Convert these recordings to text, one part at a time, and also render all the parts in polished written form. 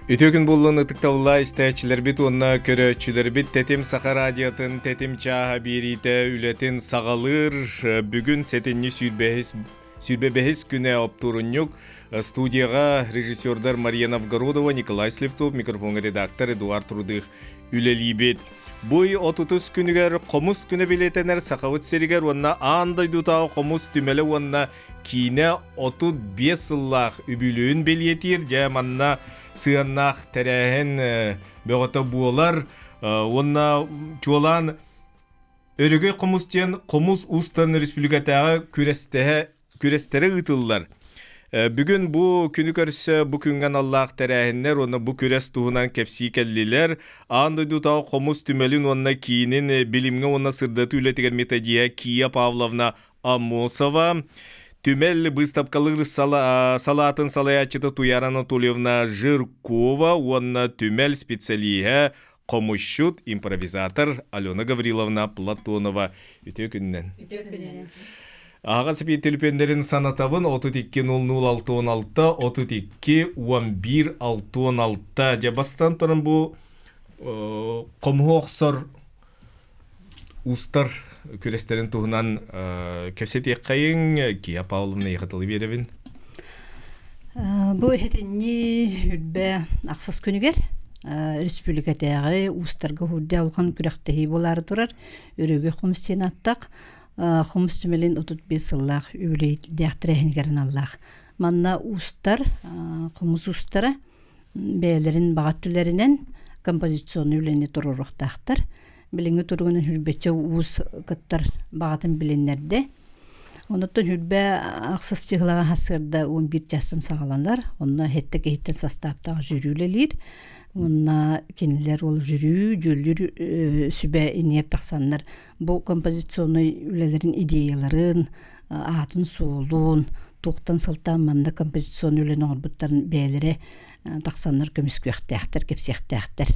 Үтүө күн буоллун ытыктабыллаах истээччилэрбит уонна көрөөччүлэрбит Тэтим Саха радиотын Тэтим чааһа биэриитэ үлэтин саҕалыыр. Бүгүн сэтинньи сүүрбэһис сүүрбэ бэһис күнэ оптуорунньук студияҕа режиссердар Мария Новгородова, Николай Слепцов, микрофоҥҥа редактор Эдуард Рудых үлэлиибит. Бу ый отутус күнүгэр хомус күнэ билиэтэнэр Сахабыт сиригэр уонна аан дойдутааҕы хомус түмэлэ уонна киинэ 35 сыллаах үбүлүөйүн бэлиэтиир. Дьэ, манна сыаннаах тэрээһин бөҕөтө буолар. Уонна чуолаан Өрөгөй хомус диэн хомус уустарын республикатааҕы күрэстэһэ күрэстэрэ ыытыллар. Бүгүн бу күнү көрсө бу күҥҥэ аналлаах тэрээһиннэр уонна бу күрэс туһунан кэпсии кэллилэр. Аан дойдутааҕы хомус түмэлин уонна киинин билимҥэ уонна сырдатыы үлэтигэр методиһа Кия Павловна Аммосова, түмэл быыстапкалыыр салаатын салайааччыта Туяра Анатольевна Жиркова уонна түмэл специалиһэ, хомусчут, импровизатор Алена Гавриловна Платонова. Үтүө күнүнэн. Үтүө күнүнэн. Аҕа сипи төлөпүөннэрин санатабын 32 00 66 32 11 66. Дьэ бастан туран бу хомуһу охсор Уустар күрэстэрин туһунан кэпсэтиэххэйиҥ. Кия Павловна Ехатылы биэрэбин. Бу иһитиннии үрбэ ахсыс күнүгэр республикатааҕы уустарга уһурдэ улахан күрэхтэһии буолаары турар. Өрөгөй хомус диэн ааттаах хомус түмэлин 35 сыллаах үбүлүөйдээх тэрээһинигэр аналлаах. Манна уустар, хомус уустара бэйэлэрин баҕа өттүлэринэн композиционнай үлэни туруоруохтаахтар. Билиҥҥи туругунан Хүрбэччэ уус кыттар баҕатын билиннэрдэ. Онуттан Хүрбэ ахсыс чыһылаҕа сарсыарда 11 чаастан саҕаланар. Онно сэттэ киһиттэн састааптаах жюри үлэлиир. Уонна кинилэр ол жюри, дьүүллүүр сүбэ иниэр тахсаннар бу композиционнай үлэлэрин идеяларын, аатын-суолун, туохтан сылтаан манна композиционнай үлэни оҥорбуттарын бэйэлэрэ тахсаннар көмүскүөхтээхтэр, кэпсиэхтээхтэр.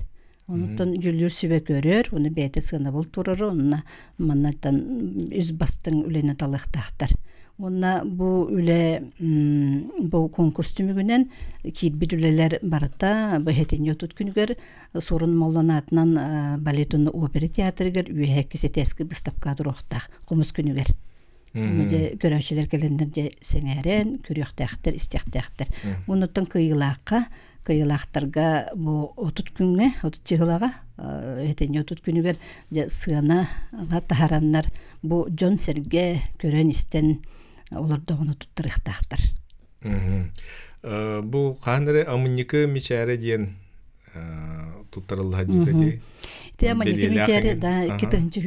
Онуттан дьүүллүүр сүбэ көрөр, уну бэйэтэ сыанабыл турар, онно маннаттан үс бастыҥ үлэни талыахтаахтар. Уонна бу үлэ бу конкурс түмүгүнэн киирбит үлэлэр барыта бу сэтинньи отут күнүгэр Сурун Моллон аатынан балет уонна опера театрыгар үөһэ кисэтээски быыстапка туруохтаах хомус күнүгэр. Дьэ көрөөччүлэр кэлэннэр дьэ сэҥээрэн көрүөхтээхтэр, истиэхтээхтэр. Онуттан кыайыылаахха кыайыылаахтарга бу 30 күҥҥэ, 30 чыһылаҕа этинньи 30 күнүгэр дьэ сыанаҕа таһараннар бу дьон-сэргэ көрөн-истэн олордоҕуна туттарыахтаахтар. Бу хаһан эрэ Амынньыкы Мичээрэ диэн туттарыллаһа дьиэтэ Ити Амынньыкы Мичээрэ да 2 тыһыынча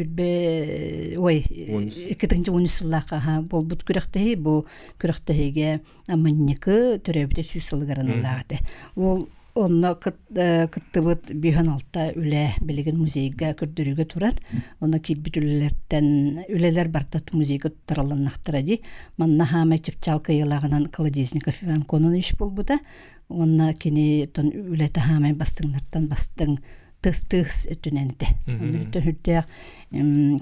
ой 2 тыһыынча 13 сыллаахха буолбут күрэхтэһии бу күрэхтэһиигэ Амынньыкы төрөөбүтэ 100 сылыгар аналлаах этэ. Ол онно кыттыбыт 56 үлэ билигин музейга көрдөрүүгэ турар. Онно киирбит үлэлэртэн үлэлэр барыта музейга туттарылыннахтара дии. Манна хаамай чыпчаал кыайыылааҕынан Колодезников Иван Кононович буолбута. Уонна кини үлэтэ хаамай бастыҥнартан бастыҥ тыс-тыс өттүнэн этэ. Онно үрдээх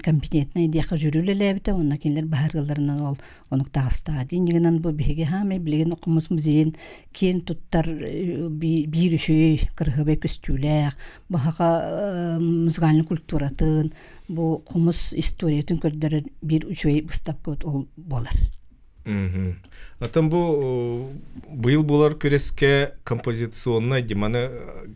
компетентнай диэхэ жюри үлэлээбитэ уонна кинилэр баһарыыларынан ол онук таҕыстаҕа. Дии бу биһиги хаамай билигин хомус музейын киэн туттар биир үчүгэй кырыһыбай көстүүлээх баһаха музыкальнай культуратын бу хомус историятын көрдөрөр биир үчүгэй быыстапкабыт ол буолар. Оттон бу быйыл буолар күрэскэ композиционнай диманы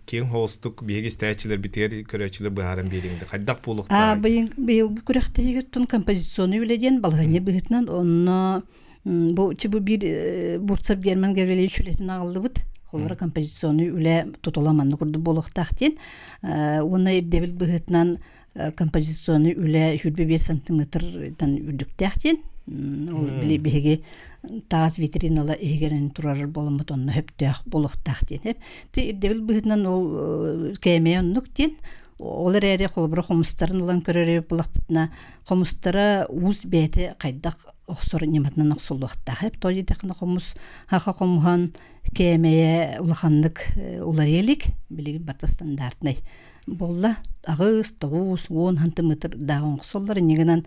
киэҥ хоҕустук биһиги истээччилэрбитигэр көрөөччүлэр быһааран биэриҥ да хайдах буолуохтааҕый? Быйылгы күрэхтэһиигэ композиционнай үлэ диэн балаһыанньа быһыытынан онно бу бу биир Бурцев Герман Гаврильевич үлэтин аҕаллыбыт. Холобура композиционнай үлэ тутула маннык курдук буолуохтаах диэн. Уонна ирдэбил быһыытынан композиционный үлэ 25 сантиметртан үрдүктээх диэн ол били биһиги таас витринала иһигэрин турар буоламмыт онно сөптөөх буолуохтаах диэн эп ти ирдэбил быһыытынан ол кээмэйэ оннук диэн ол эрээри холобура хомустарын ылан көрөр буоллахпытына хомустара уус бэйэтэ хайдах охсор ньыматынан охсуллуохтаах эп тоҕо диэтэххинэ хомус хаха хомуһан кээмэйэ улаханнык уларыйа илик билигин барыта стандартнай буолла аҕыс, тоҕус, уон сантиметрдааҕы оҥсоллор инньэ гынан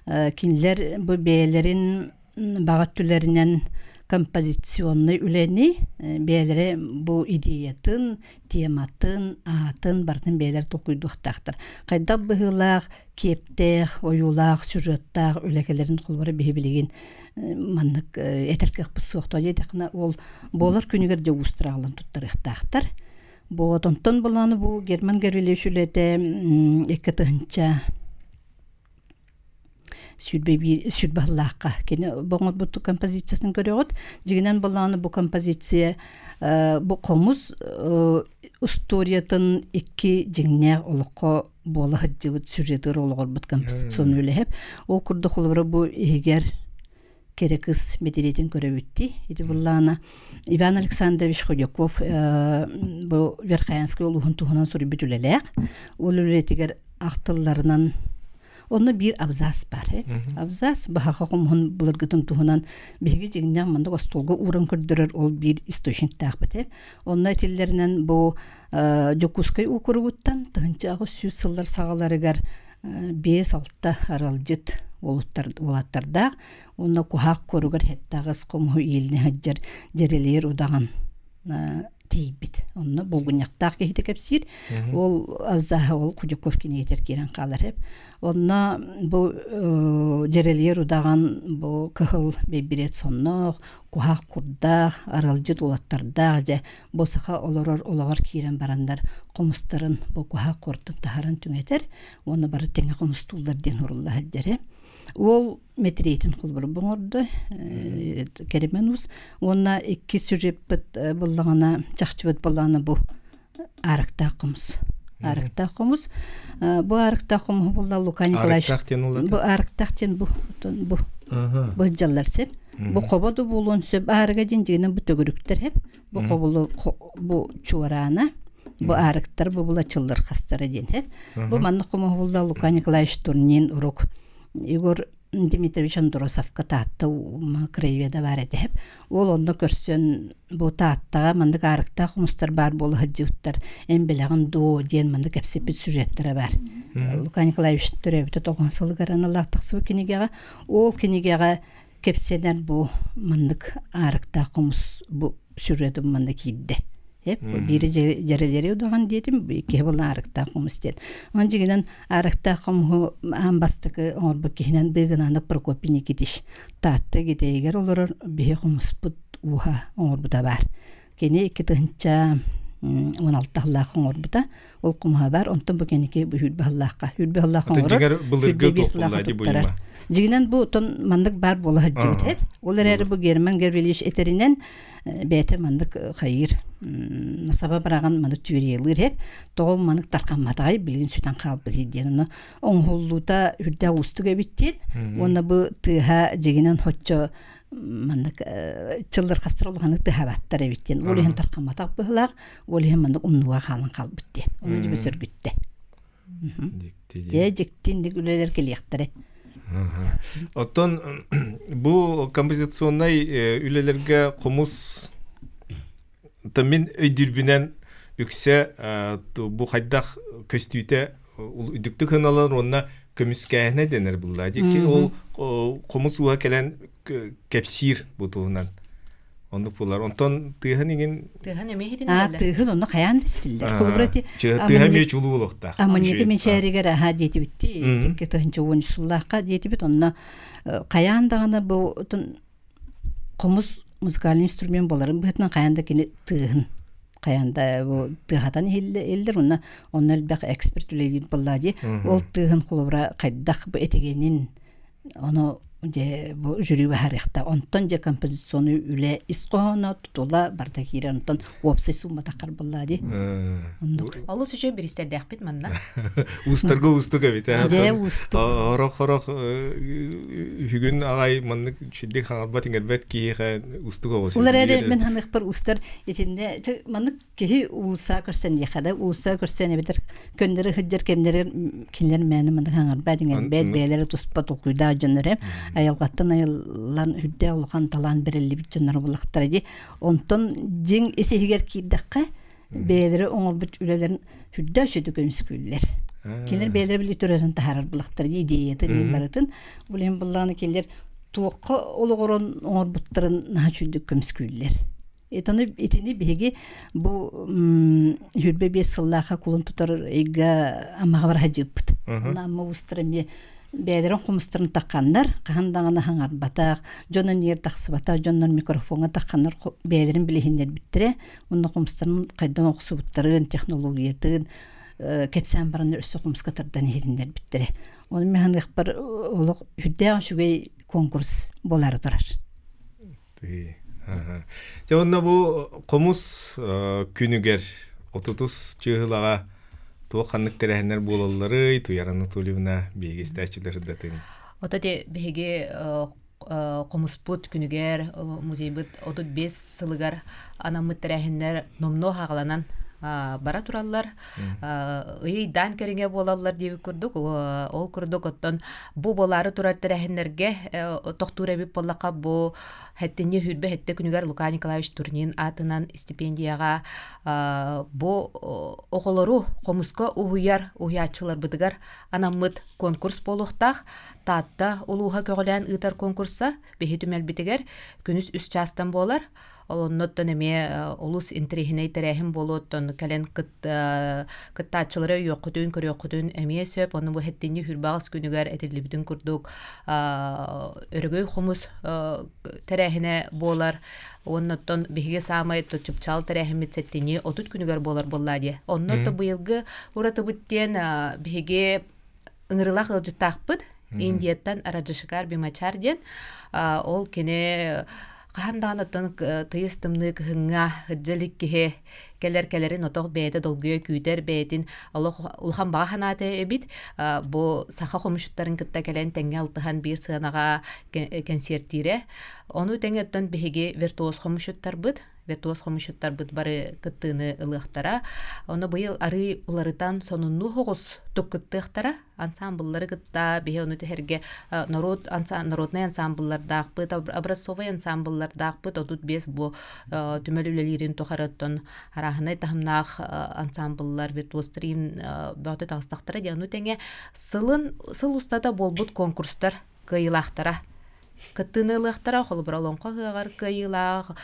кинилэр бу бэйэлэрин баҕа өттүлэринэн композиционнай үлэни бэйэлэрэ бу идеятын, тематын, аатын барытын бэйэлэрэ толкуйдуохтаахтар. Хайдах быһыылаах, киэптээх, ойуулаах, сюжеттаах үлэ кэлэрин холобура биһи билигин маннык этэр кыахпыт суох. Тоҕо диэтэххинэ, ол буолар күнүгэр дьэ уустураалан туттарыахтаахтар. Вот онтон былааны бу Герман Гаврильевич үлэтэ 2000 21 сүүрбэ кини оҥорбут композициятын көрөҕүт. Дьиҥинэн былааны бу композиция бу хомус устуоруйатын икки дьиҥнээх олоххо буола сылдьыбыт сюжетыгар олоҕурбут композиционный үлэһэп. Ол курдук холобура бу иһигэр кэрэ кыс мэтириэтин көрөбүттий. Ити буллаана Иван Александрович Ходяков бу Верхоянскай улууһун туһунан суруйбут үлэлээх. Ол үлэтигэр ахтылларынан онно биир абзац бар. Абзац баһаха хомуһун былыргытын туһунан биһиги дьиҥнээх маннык остуолга ууран көрдөрөр ол биир источниктаахпыт. Онно этиллэринэн бу Дьокуускай уокуругуттан 1800 сыллар саҕаларыгар 5-6 аралдьыт уолаттардаах уонна куһаах куоругар 7-8 хомуһу иилинэ сылдьар дьэрэлиир удаҕан тиийбит. Онно булгунньахтаах киһитэ кэпсиир. Ол абзаһа ол Кудюков кинигэтэр киирэн хаалар эп. Онно бу дьэрэлиир удаҕан бу кыһыл бэйбириэт сонноох, куһаах курдаах, аралдьыт уолаттардаах дьэ бу саха олорор олоҕор киирэн бараннар хомустарын бу куһаах курдун таһаран түҥэтэр уонна бары тэҥэ хомустууллар диэн сурулла сылдьар. Уол мэтириэтин холборук оҥордо Кэримэн уус уонна иккис сюжеппыт буллаҕына чахчыбыт буллаҕына бу аарыктаах хомус аарыктаах хомус бу аарыктаах хомуһу булла Лука Николаевич бу аарыктаах диэн бу бу бу дьаллар сеп бу хобо да буолуон сөп аарыга диэн дьигинэн бу төгүрүктэр хеп бу хобулу бу чуораана бу аарыктар бу булачыллар хастара диэн хеп бу маннык хомуһу булла Лука Николаевич Турнин урук Егор Дмитриевич Андросовка Таатта краеведа баар этэ. Ол онно көрсөн бу Тааттаҕа маннык аарыктаах хомустар баар буола сылдьыбыттар. Эн билэҕин дуо диэн маннык кэпсэппит сюжеттара баар. Лука Николаевич төрөөбүтэ тоҕуһун сылыгар аналлаах тахсыбыт кинигэҕэ. Ол кинигэҕэ кэпсэнэр бу маннык аарыктаах хомус бу сюжетым манна киирдэ. Эп биири дьэрэлэри удаҕан диэтим, иккиһи буолан аарыктаах хомус диэн. Онон дьиҥинэн аарыктаах хомуһу аан бастакы оҥорбут киһинэн Быыгынаанап Прокопий Никитич Таатта Гитэйигэр олорор биһи хомуспут ууһа оҥорбута баар. Кини 2016 сыллаах оҥорбута. Ол хомуһа баар. Онтон бу кэнники бу 20 сыллаахха. 20 сыллаах оҥорор. Былыргы туохуллаа ди буйума. Дьиҥинэн бу отон маннык баар буола сылдьыбыт эт. Ол эрээри бу Герман Гаврильевич этэринэн бэйэтэ маннык хайыыр саба быраҕан маннык түөрүйэлиир эп. Тоҕо маннык тархамматаҕай билигин сүтэн хаалбыт диэн. Ону оҥоһуллуута үрдээх уустук эбит диэн. Уонна бу тыаһа дьиҥинэн хоччо маннык чыллырхастар улаханнык тыһаабаттар эбит диэн. Ол иһин тархамматах быһыылаах, ол иһин маннык умнуга хаалан хаалбыт диэн. Ону дьүбэ сөргүттэ. Дьэ, дьиктинник үлэлэр кэлиэхтэрэ. Оттон бу композиционнай үлэлэргэ хомус мин өйдүүрбүнэн үксэ бу хайдах көстүүтэ үрдүктүк ыналар уонна көмүскээһинэ дэнэр булла. Дики ол хомус ууһа кэлэн кэпсиир бу туһунан. Оннук булар. Онтон тыаһын иҥин Тыаһын эмиэ А иһитиннэрэллэр. тыаһын онно хайаан да истиллэр. Холобура ити Тыаһа эмиэ чулуу буолуохтаах. Аммоньяка мичээригэр аха диэтибитти тикки тыһынча уон сыллаахха диэтибит онно хайаан даҕаны бу хомус музыкальный инструмент буоларын быһыытынан хайаан да кини тыаһын хайаан да бу тыаһатан иһиллэр уонна онно элбэх эксперт үлэлиир буоллаа дии ол тыаһын холобура хайдах бу этигэнин Ону дьэ бу жюри баһарыахта. Онтон дьэ композиционный үлэ ис хоһооно тутула барыта киирэр. Онтон уопсай суумата харбыллаа дии. Оннук. Олус үчүгэй бириистэрдээхпит манна. Уустарга уустук эбит. Дьэ уустук. Орох-орох үһүгүн аҕай маннык үчүгдик хаҥарбат иҥэрбэт киһиэхэ уустук оҕус. Ол эрээри мин ханыахпар уустар итиннэ маннык киһи уулусса көрсөн диэхэ да уулусса көрсөн эбэтэр көннөрү сылдьар кэмнэрэ кинилэр мээнэ маннык хаҥарбат иҥэрбэт бэйэлэрэ туспа толкуйдаах дьоннор ээ айылҕаттан айыллан үрдээх улахан талаан бэриллибит дьоннор буллахтара дии онтон дьиҥ ис иһигэр киирдэххэ бэйэлэрэ оҥорбут үлэлэрин сүрдээх сүдү көмүскүүллэр кинилэр бэйэлэрэ били төрөтөн таһаарар буллахтара дии идеятын барытын ол иһин буллаҕына кинилэр. туохха олоҕуран оҥорбуттарын наһаа үчүгдүк көмүскүүллэр. Итини, итини биһиги бу 25 сыллаахха кулун тутар ыйга Аммаҕа бара сылдьыбыппыт. Онно Амма уустара эмиэ бэйэлэрин хомустарын тахханнар, хаһан даҕаны хаҥарбатах, дьон ниэр тахсыбатах, дьоннор микрофоҥҥа тахханнар бэйэлэрин билиһиннэрбиттэрэ. Онно хомустарын хайдан охсубуттарын, технологиятын кэпсээн баран өссө хомуска тардан иһитиннэрбиттэрэ. Ону мин саныахпар олох үрдээх үчүгэй конкурс буолаары турар. Дьэ уонна бу хомус күнүгэр отутус чыыһылаҕа туох ханнык тэрээһиннэр буолалларый Туяра Анатольевна биһиги истээччилэр сырдатыҥ. Ото те биһиги хомуспут күнүгэр музейбыт 35 сылыгар анаммыт тэрээһиннэр номнуо хаҕаланан бара тураллар. Ыйдаан кэриҥэ буолаллар диэбит курдук. Ол курдук оттон бу буолаары турар тэрээһиннэргэ тохтуур эбит буоллахха бу хэттинньи хүрбэ хэттэ күнүгэр Лука Николаевич Турнин аатынан стипендияҕа бу оҕолору хомуска уһуйар уһуйааччыларбытыгар анаммыт конкурс буолуохтаах. Таатта улууһа көҕүлээн ыытар конкурса биһи түмэлбитигэр күнүс үс чаастан буолар. Ол оннуттан эмиэ олус интэриэһинэй тэрээһин буолуоттан кэлэн кыттааччылары өйүөххүтүн, көрүөххүтүн эмиэ сөп. Ону бу хэттинньи хүрбаҕас күнүгэр этиллибитин курдук өрөгөй хомус тэрээһинэ буолар. Оннуттан биһиги саамай чыпчаал тэрээһиммит сэттинньи 30 күнүгэр буолар буоллаа диэ. Онно быйылгы уратыбыт диэн биһиги ыҥырылаах ыалдьыттаахпыт. Индияттан Раджашикар Бимачар диэн. Ол кини хаһан даҕаны оттон тыйыс тымныы кыһыҥҥа ыдьа илик киһи кэлэр кэлэрин отох бэйэтэ долгуйа күүтэр бэйэтин олох улахан баҕа санаата эбит. Бу саха хомусчуттарын кытта кэлэн тэҥҥэ алтыһан биир сыанаҕа кэнсиэртиирэ. Ону тэҥэ оттон биһиги виртуоз хомусчуттарбыт виртуоз хомусчуттарбыт бары кыттыыны ылыахтара. Ону быйыл арыы уларытан сонуннуу соҕус тук кыттыахтара. Ансаамбыллары кытта биһи ону түһэргэ норуот народнай ансаамбыллардаахпыт, образцовай ансаамбыллардаахпыт 35 бу түмэл үлэлиирин тухарыттан арааһынай таһымнаах ансаамбыллар виртуоз-стрим бөҕөтө таҕыстахтара диэн ону тэҥэ сылын сыл устата буолбут конкурстар кыайыылаахтара кыттыыны ылыахтара холобура олоҥхо ыһыаҕар кыайыылаах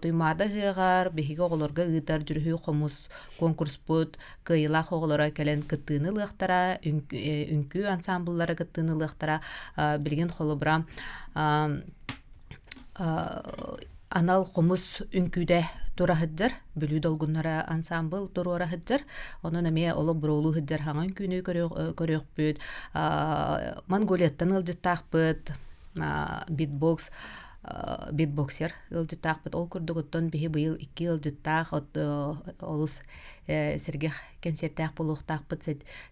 Туймаада ыһыаҕар биһиги оҕолорго ыытар дьүрүһүй хомус конкурспут кыайыылаах оҕолоро кэлэн кыттыыны ылыахтара үҥкүү ансаамбыллара кыттыыны ылыахтара билигин холобура анал хомус үҥкүүтэ тура сылдьар Бүлүү долгуннара ансаамбыл туруора сылдьар онон эмиэ олох буруолуу сылдьар хаҥа үҥкүүнү көрүөхпүт Монголияттан ыалдьыттаахпыт битбокс битбоксер ыалдьыттаахпыт ол курдук оттон биһи быйыл икки ыалдьыттаах олус сэргэх кэнсиэртээх буолуохтаахпыт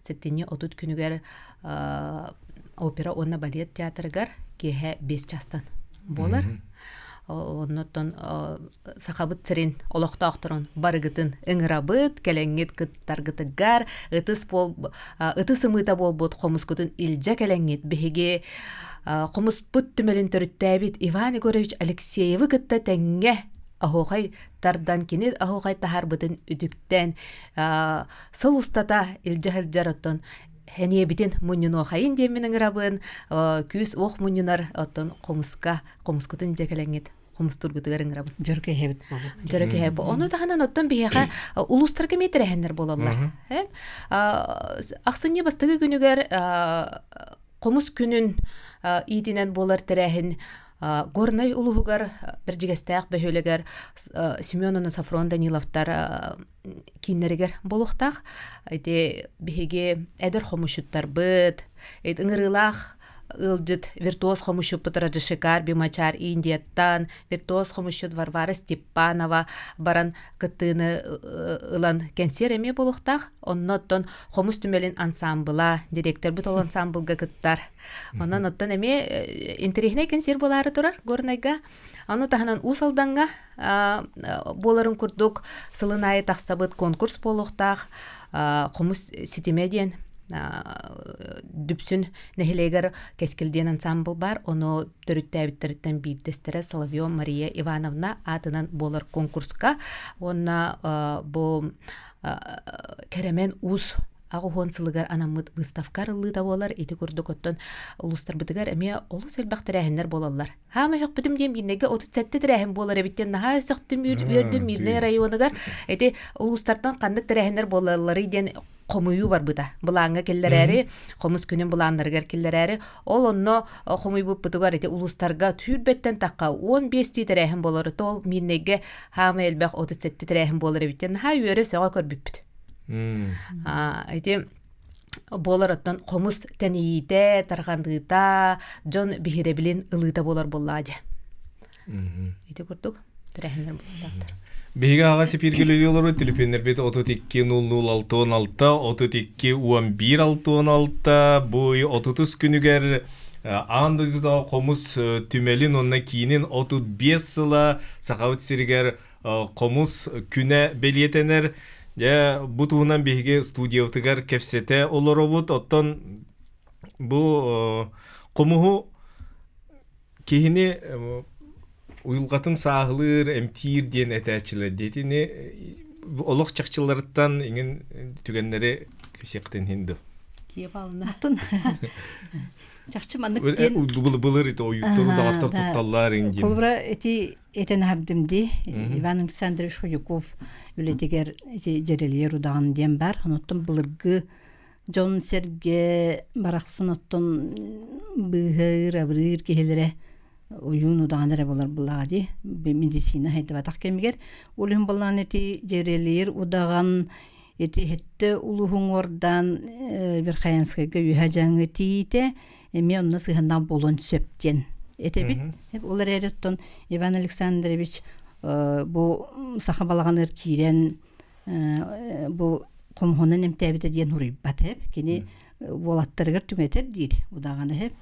сэтинньи 30 күнүгэр опера уонна балет театрыгар киэһэ 5 чаастан буолар. Оннуттан сахабыт сирин олохтоохторун барыгытын ыҥырабыт, кэлэҥҥит кыттаргытыгар, ытыс буол ытыс ымыыта буолбут хомускутун илдьэ кэлэҥҥит биһиги хомуспут түмэлин төрүттээбит Иван Егорович Алексеевы кытта тэҥҥэ оһуохай тардан кини оһуохай таһаарбытын үтүктэн сыл устата илдьэ сылдьар оттон Эниэбитин мунньунуохайын диэммин ыҥырабын, күүс-уох мунньунар, оттон хомуска, хомускутун дьэ кэлэҥҥит хомустуургутугар ыҥырабын. Дьоро киэһэбит буолбут. Дьоро киэһэ Ону таһынан оттон биһиэхэ улуустарга эмиэ тэрээһиннэр буолаллар. Ахсынньы бастакы күнүгэр хомус күнүн иитинэн буолар тэрээһин Горнай улууһугар Бэрдьигэстээх бөһүөлэгэр Семен уонна Софрон Даниловтар кииннэригэр буолуохтаах. Ити биһиги эдэр хомусчуттарбыт, ыҥырыылаах ыалдьыт виртуоз хомусчуппут Раджашикар Бимачар Индияттан, виртуоз хомусчут Варвара Степанова баран кыттыыны ылан кэнсиэр эмиэ буолуохтаах. Онно оттон хомус түмэлин ансаамбыла, директорбут ол ансаамбылга кыттар. Онон оттон эмиэ интэриэһинэй кэнсиэр буолаары турар Горнайга. Ону таһынан Уус Алдаҥҥа буоларын курдук сылын аайы тахсабыт конкурс буолуохтаах хомус ситимэ диэн Дүпсүн нэһилиэгэр Кэскил диэн ансамбл баар. Ону төрүттээбиттэриттэн биирдэстэрэ Соловьева Мария Ивановна аатынан буолар конкурска уонна бу Кэрэмэн Уус 80 сылыгар анаммыт выставка арыллыыта буолар. Ити курдук оттон улуустарбытыгар эмиэ олус элбэх тэрээһиннэр буолаллар. Хаама өһөхпүтүм диэн Миирнэйгэ 37 тэрээһин буолар эбит диэн наһаа өсөхтүм үөрдүм Миирнэй районугар. Ити улуустартан ханнык тэрээһиннэр буолалларый диэн хомуйуу барбыта. Былааҥҥа киллэрээри, хомус күнүн былааннарыгар киллэрээри, ол онно хомуйбуппутугар ити улуустарга түүрбэттэн тахха 15 тэрээһин буолар. Ол Миирнэйгэ хаама элбэх 37 тэрээһин буолар эбит диэн наһаа үөрэ сөҕө көрбүппүт. Ити буолар оттон хомус тэнийиитэ, тарҕаныыта, дьон биһирэбилин ылыыта буолар буоллаҕа дии. Ити курдук тэрээһиннэр буолуохтаахтар. Биһиги аҕа сипииргэлии олору түлүпүөннэрбит 32 00 66 32 11 66 бу 30 күнүгэр аан дойдутааҕы хомус түмэлин уонна киинин 35 сыла Сахабыт сиригэр хомус күнэ бэлиэтэнэр. Дьэ, бу туһунан биһиги студиябытыгар кэпсэтэ олоробут. Оттон бу хомуһу киһини уйулҕатын сааһылыыр, эмтиир диэн этээччилэр диэтини олох чахчыларыттан иҥин түгэннэри кэпсиэхтин иһин дуу. Оттон чахчы маннык диэн былыр ити ойуттару даҕаттар тутталлар иҥ диэн. Холобура ити этэн аһардым дии. Иван Александрович Худяков үлэтигэр ити Дьэрэлийэр удаҕан диэн бар. Оттон былыргы дьон-сэргэ барахсан оттон быыһыыр, абырыыр киһилэрэ ойуун удаҕан эрэ буолар буоллаҕа дии. Медицина сайдыбатах кэмигэр. Ол иһин буоллаҕына ити Дьэрэлийэр удаҕан ити иһиттэ улууһуҥ уордаан Верхоянскайга үөһэ дьаҥы тиийиитэ эмиэ онно сыһыаннаах буолуон сөп диэн этэбит. Ол эрээри оттон Иван Александрович бу саха балаҕаныгар киирэн бу хомуһунан эмтээбитэ диэн суруйбат эп. Кини уолаттарыгар түҥэтэр диир удаҕаны эп.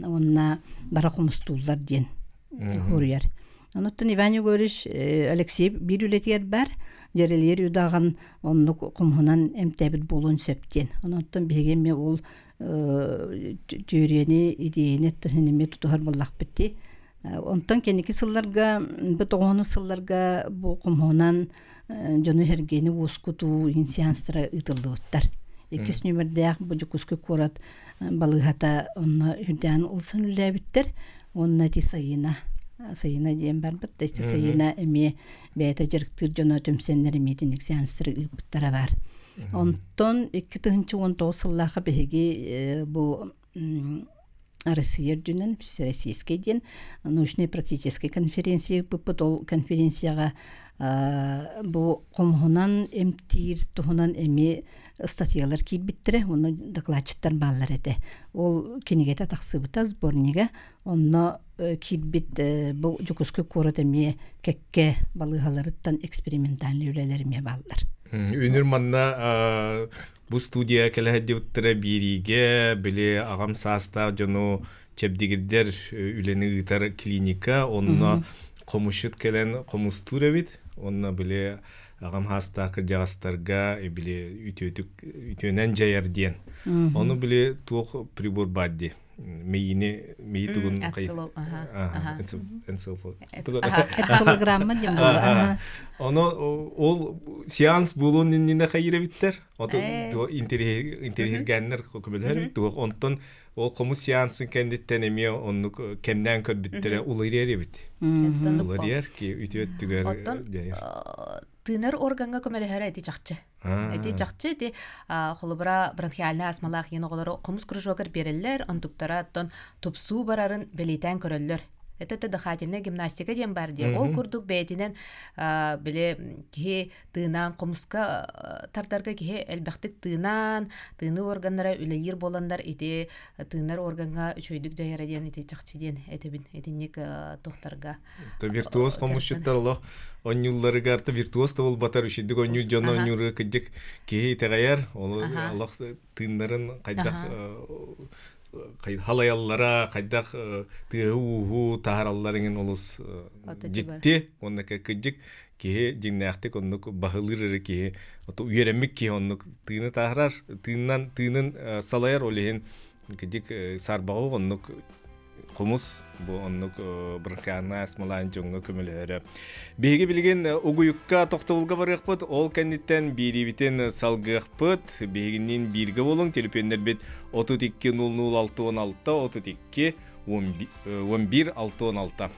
Уонна бара хомустууллар диэн суруйар. Онуттан Иван Егорович Алексеев биир үлэтигэр бар, дьэрэлиэр удаҕан оннук хомуһунан эмтээбит буолуон сөп диэн. Онуттан биһиги эмиэ ол түөрүйэни, идиэйэни эмиэ тутуһар буоллахпыт дии. Онтон кэнники сылларга, бу тоҕуһунус сылларга бу хомуһунан дьону сэргэни уоскутуу сеанстара ыытыллыбыттар. Иккис нүөмэрдээх бу Дьокуускай куорат балыыһата онно үрдээн ылсан үлэлээбиттэр. Уонна ити Сайыына Сайыына диэн барбыт. Ити Сайыына эмиэ бэйэтэ дьарыктыыр дьоно түмсэннэр эмиэ итинник сеанстары ыыппыттара баар. Онтон 2019 сыллаахха биһиги бу Россия үрдүнэн Всероссийскай диэн научнай-практическай конференция ыыппыппыт. Ол конференцияҕа бу хомуһунан эмтиир туһунан эмиэ ыстатыйалар киирбиттэрэ, уонна докладчиттар бааллар этэ. Ол кинигэтэ тахсыбыта, сборнига. Онно киирбит бу Дьокуускай куорат эмиэ кэккэ балыыһаларыттан экспериментальный үлэлэр эмиэ бааллар. Үнүр манна бу студия кэлэһэддибиттэрэ биэриигэ били аҕам саастаах дьону чэбдигирдэр үлэни ыытар клиника онно хомусчут кэлэн хомустуур эбит онно били аҕам саастаах кырдьаҕастарга били үтүөтүк үтүөнэн дьайар диэн ону били туох прибор баар дии миини мии тугун энцефалограмма диэн буолла ону ол сеанс буолуон иннинэ хайыр эбиттэр ото интэриэһиргээннэр көмөлөһөр туох онтон ол хомус сеансын кэнниттэн эмиэ оннук кэмнээн көрбүттэрэ уларыйар эбит уларыйар ки үтүө өттүгэр тыынар органҥа көмөлөһөрө ити чахчы Ити чахчы ити холобура бронхиальнай астмалаах иэн оҕолору хомус кружогар биэрэллэр, онтуктара оттон тупсуу барарын бэлиэтээн көрөллөр. Это это дыхательная гимнастика диэн бар диye. Ол курдук бэйэтинэн били киһи тыынаан хомуска тардарга киһи элбэхтик тыынаан, тыыныы органнара үлэлиир буоланнар ити тыынар органҥа үчүгэйдик дьайара диэн ити чахчы диэн этибин. Итинник тохтарга Виртуоз хомусчуттар олох онньуулларыгар то виртуоз да буолбатар үчүгдүк онньуур дьон онньуурга кырдьык киһи итэҕэйэр ону олох тыыннарын хайдах халайаллара хайдах тыаһы-ууһу таһараллар иҥин олус дьикти уонна кырдьык киһи дьиҥнээхтик оннук баһылыыр эрэ киһи үөрэммит киһи оннук тыыны таһарар тыыннан тыынын салайар ол иһин кырдьык саарбаҕы оннук. Хомус бу оннук бронхиальнай астмалаан дьоҥҥо көмөлөһөрө. Биһиги билигин угуйукка тохтобулга барыахпыт, ол кэнниттэн биэриибитин салгыахпыт. Биһигинниин бииргэ буолуҥ, төлөпүөннэрбит 32 00 66 32 11 66.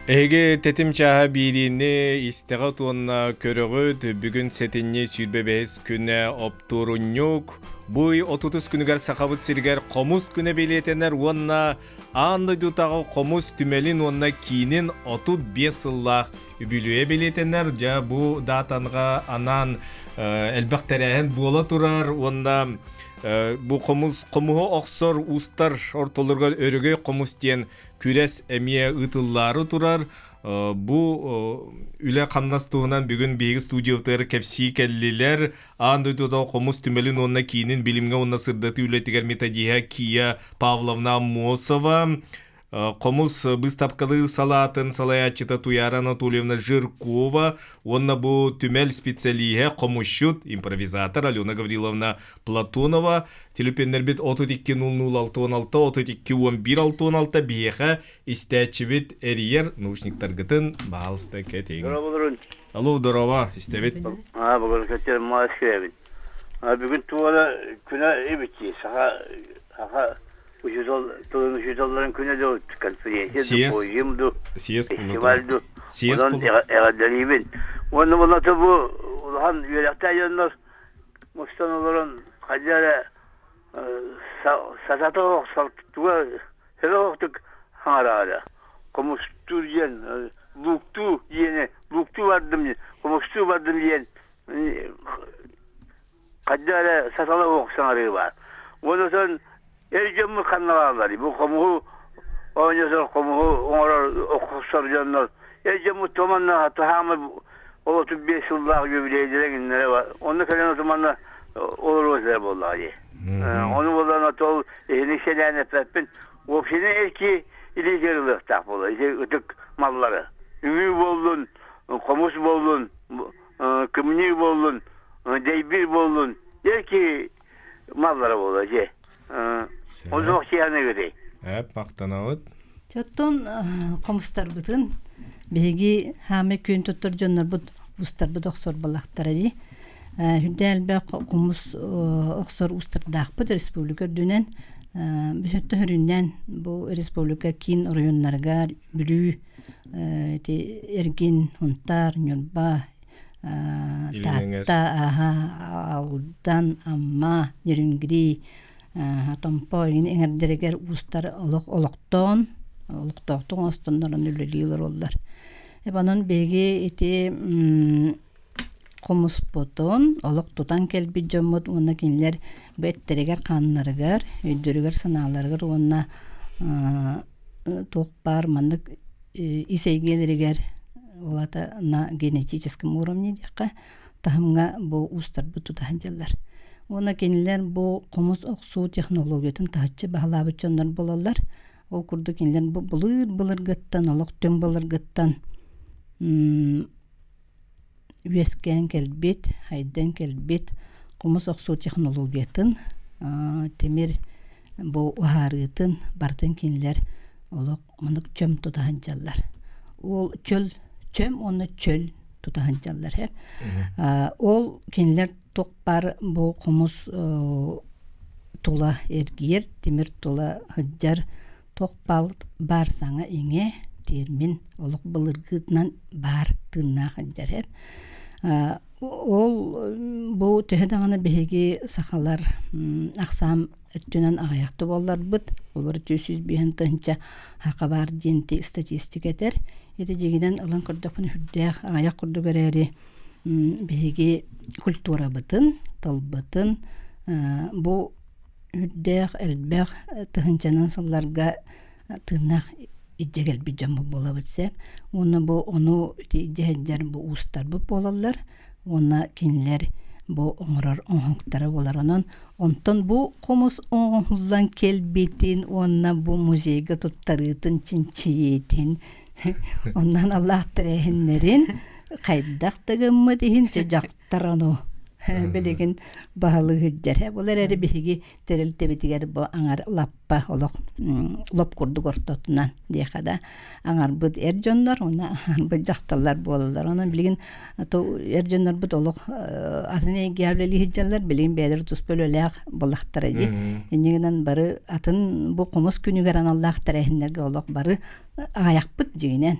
Эһиги тэтим чааһа биэриини истэҕит уонна көрөҕүт. Бүгүн сэтинньи 25 күнэ оптуорунньук. Бу ый 30 күнүгэр Сахабыт сиригэр хомус күнэ бэлиэтэнэр уонна аан дойдутааҕы хомус түмэлин уонна киинин 35 сыллаах үбүлүөйэ бэлиэтэнэр. Дьэ бу даатанга анаан элбэх тэрээһин буола турар уонна бу хомус хомуһу охсор уустар ортолоругар өрөгөй хомус диэн күрэс эмиэ ыытыллаары турар. Бу үлэ-хамнас туһунан бүгүн биһиги студиябытыгар кэпсии кэллилэр. Аан дойдута хомус түмэлин уонна киинин билимҥэ уонна сырдатыы үлэтигэр методиһа Кия Павловна Аммосова, Хомус быыстапкалыыр салаатын салайааччыта Туяра Анатольевна Жиркова уонна бу түмэл специалиһэ, хомусчут, импровизатор Алена Гавриловна Платонова телепеннэрбит 32 00 66 32 11 66 биһиэхэ истээччибит эрийэр наушниктаргытын баалыста кэтиҥ. Дорооболорун. Алло, дорообо, истэбит. Аа, бүгүн көтөр маас эбит. Бүгүн туора күнэ эбит саха саха Учуутал тылын учууталларын күнэ да конференция ду, поезим ду, фестиваль ду. Онон эҕэрдэлиибин. Уонна булата бу улахан үөрэхтээх дьоннор мустан олорон хайда эрэ сатата туга сөрөҕөхтүк хаҥараара. Хомустуур диэн, лууктуу диэни, лууктуу бардым, хомустуу бардым диэн Хайда эрэ сатала суох саҥарыы баар. Уонна оттон эр дьоммут ханна баалларый? Бу хомуһу оонньосор, хомуһу оҥорор, охсор дьоннор эр дьоммут томанна таһаамай ол 35 сыллаах юбилейдэрэ кинилэрэ бар. Онно кэлэн отуманна олоруо этилэр буоллаҕа дии. Ону буолан отол иһини сэнээн эппэппин. Вообще эрки илиитигэр ылыахтаах буолар. Ити ытык маллары. Үҥүү буоллун, хомус буоллун, кымньыы буоллун, дэйбиир буоллун, эр киһи маллара буолар дьэ. Оннук сиэханыгыный? Эп, махтанабыт. Оттон хомустарбытын биһиги хаамай күн туттар дьоннорбут устарбыт охсор балахтара дии. Үрдэ элбэх хомус охсор устардаахпыт республика үрдүнэн. Бүһөттө хүрүннэн бу республика киин оройуоннарыгар Бүлүү ити Эргин, Сунтаар, Ньурба, Таатта, Алдан, Амма, Нерюнгри, Томпо эҥэрдэригэр уустар олох олохтоон, олохтоохтук оҥостоннорон үлэлии олороллор. Онон биһиги ити хомуспутун олох тутан кэлбит дьоммут уонна кинилэр бу эттэригэр-хааннарыгар, өйдөрүгэр-санааларыгар уонна туох баар маннык ис эйгэлэригэр ол аата на генетическом уровне диэххэ таһымҥа бу уустарбыт тута сылдьаллар. Уонна кинилэр бу хомус охсуу технологиятын таһыччы баһылаабыт дьоннор буолаллар. Ол курдук кинилэр бу былыр-былыргыттан олох түҥ былыргыттан үөскээн кэлбит, айдан кэлбит хомус охсуу технологиятын, тимир бу уһаарыытын барытын кинилэр олох маннык чөм тута сылдьаллар. Ол чөл чөм уонна чөл тута сылдьаллар һэ. Ол кинилэр туох баар бу хомус тула эргийэр, тимир тула сылдьар туох баар саҥа-иҥэ термин олох былыргытынан баар тыыннаах сылдьар һэ. Ол бу төһө даҕаны биһиги сахалар ахсаан өттүнэн аҕыйахта буолларбыт, олор 305 тыһыынча саха баар диэн статистика этэр. Ити дьиҥинэн ылан көрдөхпүнэ сүрдээх аҕыйах курдук эрээри биһиги культурабытын, тылбытын бу үрдээх элбэх тыһыынчанан сылларга тыыннаах илдьэ кэлбит дьоммут буолабыт сөп. Уонна бу ону ити илдьэ сылдьар бу уустарбыт буолаллар уонна кинилэр бу оҥорор оҥоһуктара буолар. Онон онтон бу хомус оҥоһуллан кэлбитин уонна бу музейга туттарыытын чинчийиитин оннан Аллаах тэрээһиннэрин хайдах да гыммыт иһин дьэ дьахтар ону. Билигин баһылыы сылдьар. Бұл эрээри биһиги тэрилтэбитигэр бу аҥар лаппа олох лоп курдук ортотунан диэхэ да аҥарбыт эр дьоннор уонна аҥарбыт дьахталлар буолаллар. Онон билигин эр дьоннорбут олох атын эйгэҕэ үлэлии сылдьаллар, билигин бэйэлэрэ туспа үлэлээх буоллахтара дии. Инньэ гынан бары атын бу хомус күнүгэр аналлаах тэрээһиннэргэ олох бары аҕыйахпыт дьиҥинэн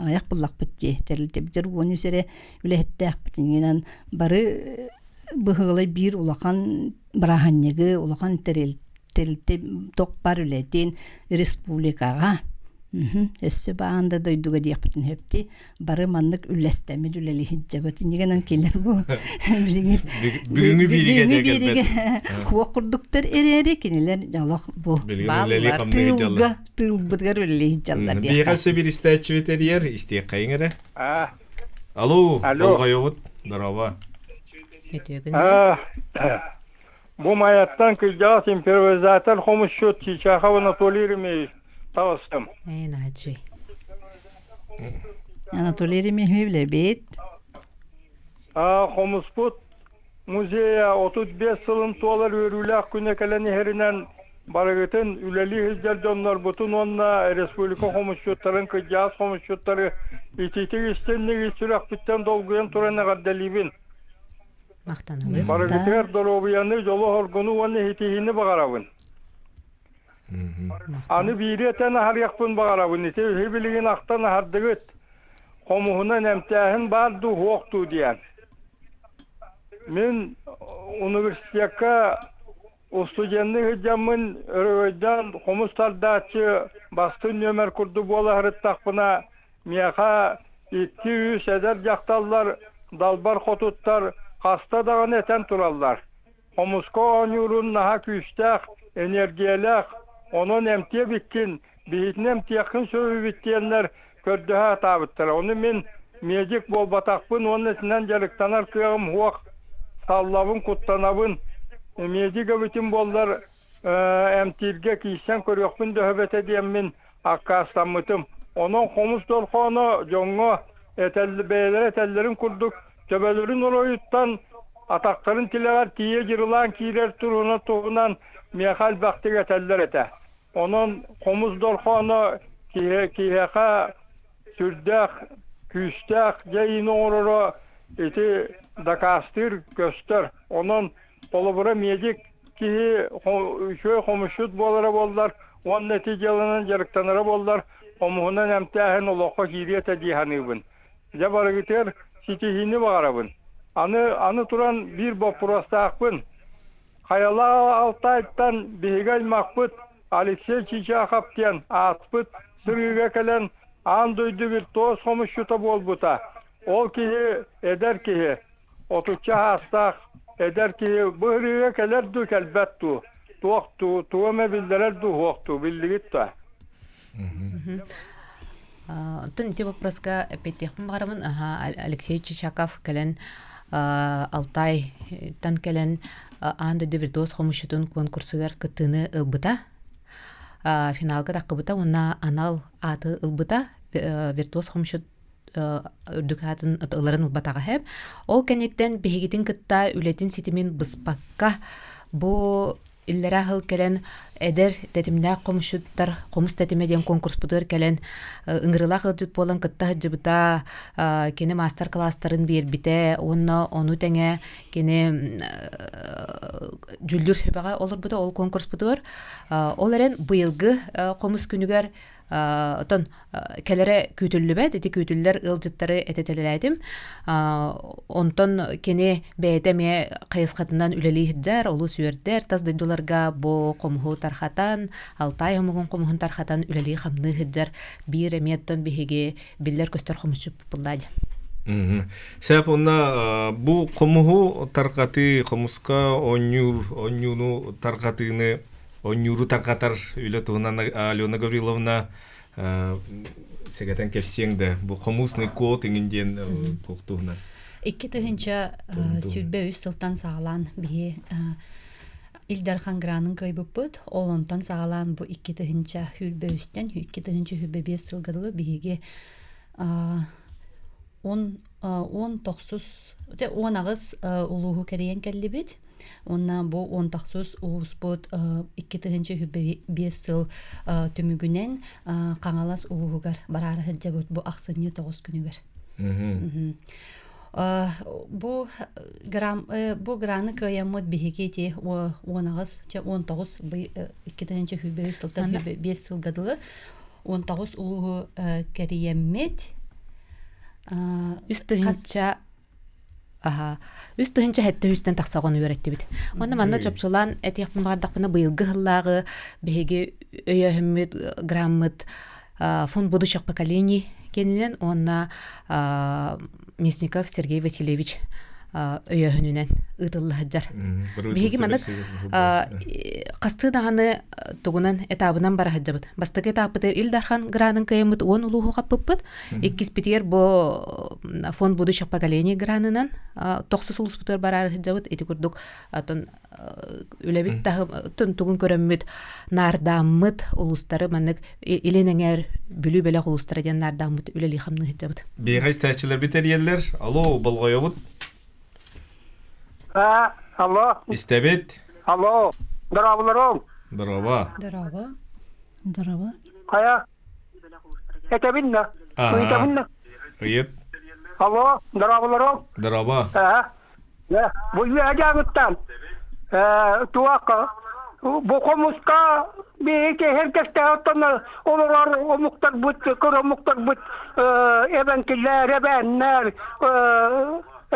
аҕыйах буллахпыт дии тэрилтэбитигэр 13 эрэ үлэһиттээхпит иннинэн бары быһыылай биир улахан бырааһынньыгы улахан тэрилтэ тохпар үлэтин республикаҕа өссө баан да дойдуга диэхпитин сөптүй бары маннык үллэстэммит үлэлии сылдьабыт иннигэнэн кинилэр бу билигин бүгүҥҥү бииригэ хуох курдуктар эрээри кинилэр олох бу тыылга тыылбытыгар үлэлии сылдьаллар диэххэ өссө биир истээччибит эрийэр истиэххэйиҥ эрэ Алло, болҕойобут. Здорово. Бу Майаттан кырдьаҕас импровизатор хомусчут Чичахов Анатолий Еремеевич таҕыстым. Ээ, Анатолий Еремеевич билэбит. Хомуспут музейа 35 сылын туолар үөрүүлээх күнэ кэлэн иһэринэн барыгытын үлэлии сылдьар дьоннорбутун уонна республика хомусчуттарын, кырдьаҕас хомусчуттары итиитик истинник ис сүрэхпиттэн долгуйан туран эҕэрдэлиибин. Махтанабыт. Барыгытыгар доруобуйаны, дьолу-соргуну уонна иһитиһиини баҕарабын. Аны биири этэн аһарыахпын баҕарабын. Ити үһү билигин ахтан аһардыгыт. Хомуһунан эмтээһин баар дуу, суох дуу диэн. Мин университекка устудьуоннуу сылдьаммын өрөгөйдөөн хомус тардааччы бастыҥ нүөмэр курдук буола сырыттахпына, миэхэ икки-үс эдэр дьахталлар далбар хотуттар хаста даҕаны этэн тураллар. Хомуска оонньуурун наһаа күүстээх, эниэргийэлээх, онон эмтиэ эбиккин, биһитинэ эмтиэххин сөп эбит диэннэр көрдөһө сатаабыттара. Ону мин медик буолбатахпын уонна итинэн дьарыктанар кыаҕым суох, саллабын, куттанабын. Медик эбитим буоллар эмтииргэ киирсэн көрүөхпүн да сөп этэ диэммин аккаастаммытым. Онон хомус дорхооно дьоҥҥо бэйэлэрэ этэллэрин курдук төбөлөрүн оройуттан атахтарын тилэҕэр тиийэ дьырылаан киирэр туруна туһунан миэхэ элбэхтик этэллэр этэ. Онон хомус дорхооно киһиэхэ сүрдээх күүстээх дьайыыны оҥороро ити дакаастыыр көстөр. Онон холобура медик киһи үчүгэй хомусчут буолара буоллар уонна ити дьыаланан дьарыктанара буоллар хомуһунан эмтээһин олоххо киириэ этэ дии саныыбын. Дьэ барыгытыгар ситиһиини баҕарабын. Аны аны туран биир боппуруостаахпын. Хайалаах Алтайтан биһиги аймахпыт Алексей Чичахов диэн ааспыт сырыыга кэлэн аан дойду виртуоз хомусчута буолбута. Ол киһи эдэр киһи, отучча саастаах эдэр киһи бу ырыыга кэлэр дуу, кэлбэт дуу, туох дуу, тугу эмэ биллэрэр дуу, суох дуу, биллигит дуо? Оттон ити вопроска эппиэттиэхпин баҕарабын. Алексей Чичаков кэлэн Алтайтан кэлэн аан дойду виртуоз хомусчутун куонкурсугар кыттыыны ылбыта. Финалга таххыбыта уонна анал ааты ылбыта. Виртуоз хомусчут үрдүк аатын ыларын ылбатаҕа һэп. Ол кэнниттэн биһигитин кытта үлэтин ситимин быспакка бу иллэрээ сыл кэлэн эдэр тэтимнээх хомусчуттар хомус тэтимэ диэн конкурспутугар кэлэн ыҥырыылаах ыалдьыт буолан кытта сылдьыбыта кини маастар-кылаастарын биэрбитэ уонна ону тэҥэ кини дьүүллүүр сүбэҕэ олорбута ол конкурспутугар ол эрэн быйылгы хомус күнүгэр Оттон кэлэрэ күүтүллүбэт, ити күүтүллэр ыалдьыттары этэтэлээтим. Онтон кини бэйэтэ эмиэ хайысхатынан үлэлии сылдьар, олус үөрдэр, тас дойдуларга бу хомуһу тархатан, Алтай омугун хомуһун тархатан үлэлии-хамныы сылдьар биир эмиэ оттон биһиги биллэр-көстөр хомусчут булла дии. Сөп онно бу хомуһу тарҕатыы, хомуска оонньуур, оонньууну тарҕатыыны Онньууру тарҕатар үлэ туһунан Алена Гавриловна сэгэтэн кэпсиэҥ да бу хомусный код иҥин диэн туох туһунан 2023 сылтан саҕалаан биһи Ил Дархан гранын кыайбыппыт. Ол онтон саҕалаан бу 2023-тэн 2025 сылга дылы биһиги он 19 18 улууһу кэрийэн кэллибит. Уонна бу 19 улууспут 2025 сыл түмүгүнэн Хаҥалас улууһугар бараары сылдьабыт бу ахсынньы 9 күнүгэр. Бу грамм бу граны кыайаммыт биһиги ити 18 чэ 19 2025 сылтан 5 сылга дылы 19 улууһу кэрийэммит Үс тыһыынча аха үс тыһыынча сэттэ сүүстэн тахса оҕону үөрэттибит. Уонна манна чопчулаан этиэхпин баҕардахпына быйылгы сыллааҕы биһиги өйөөһүммүт граммыт фонд будущих поколений кэннинэн уонна Мясников Сергей Васильевич өйөөһүнүнэн ыытылла сылдьар. Биһиги маннык хастыы даҕаны тугунан этабынан бара сылдьабыт. Бастакы этаппытыгар Ил Дархан гранын кыайыммыт уон улууһу хаппыппыт. Иккиспитигэр бу фонд будущих поколений гранынан тохсус улууспутугар бараары сылдьабыт. Ити курдук атын үлэбит таһым тугун көрөммүт наардааммыт улуустары маннык илин эҥээр Бүлүү бөлөх улуустара диэн наардааммыт үлэлии хамныы сылдьабыт. Биэҕэ истээччилэрбит эрийэллэр. Алло, болҕойобут. Алло. Истэбит. Алло. Дорооболорум. Дорообо. Дорообо. Дорообо. Хайа. Этэбин да. Ыйытабын да. Ыйыт. Алло, дорооболорум. Дорообо. Бу үөһэ туох бу хомуска биһиги кэһэргэстээх олорор омуктарбыт кыр омуктарбыт эбэҥкилэр эбээннэр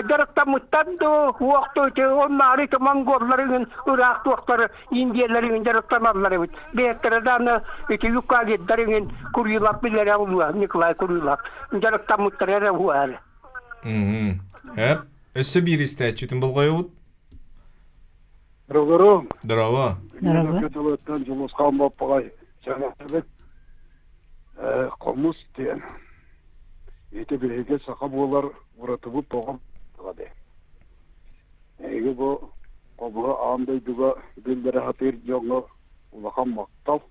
дьарыктаммыттар дуу уохту оннаары ити монголлар иҥин ыраах туохтар индиялар иҥин дьарыктаналлар эбит бэйэттэрэ дааны ити юкагирдар иҥин Курилов билэрэ улуа Николай Курилов дьарыктаммыттар эрэ уһуа Эп, өссө биир истээччитин болҕойобут. Дороговорум. Здорово. Здорово. Көтөлөттөн Дьулусхан Боппоҕой сэнэтэбит. Хомус диэн. Ити биһиги саха буолар уратыбыт тоҕо де. Эһиги бу хомуһу аан дойдуга биллэрэ сатыыр дьоҥҥо улахан махтал.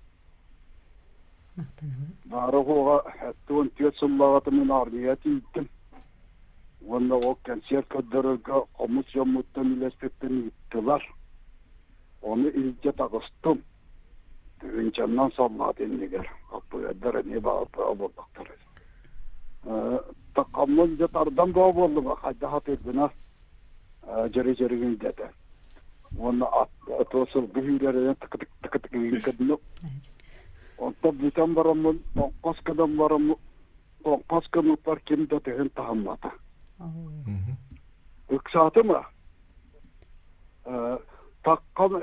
Баара-суоҕа 74 сыллааҕыта мин армия тиийдим. Уонна ол кэнсиэр көрдөрөргө хомус дьоммуттан үлэспиппин ыыттылар. Ону илдьэ таҕыстым. Тыһыынчаннан саллаат иннигэр аппыйардар эмиэ баҕа буоллахтара. Таккаммын дьэ тардан боо буоллума хайдах атыырбына дьэри-дьэригин дэтэ. Уонна ат сылгы сүүрэринэн тыкытык тыкытык гынным. Онтон бүтэн бараммын, тоҥхос гынан бараммын, тоҥхос гыммыппар ким да тыһын таһыммата. Ыксаатым а. Таккам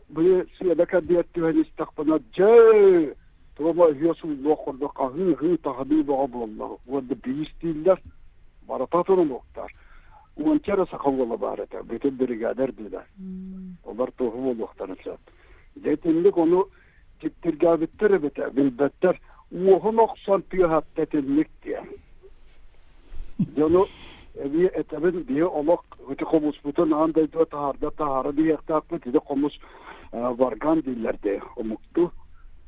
быйы сиэбэ кэрдиэр түһэн истэхпинэ, дьэ, туома үһүө сууллуох курдук хаһыы-ыһыы таһыныы бөҕө буолла. Уонна биистииллэр, барыта турумуктар. Уонча эрэ саха уола баар этэ, бүтүн бригада эрдилэр. Олор туоһу буолуохтарын сөп. Дьэ итинник ону дьиктиргээбиттэр эбитэ, билбэттэр. Уоһун охсон тыаһатта итинник диэн. Дьону эбии этэбин, биһи олох ити хомуспутун аан дойдуга таһаарда таһаара биһиэхтээхпит, ити хомус варган дииллэр дии омуктуу.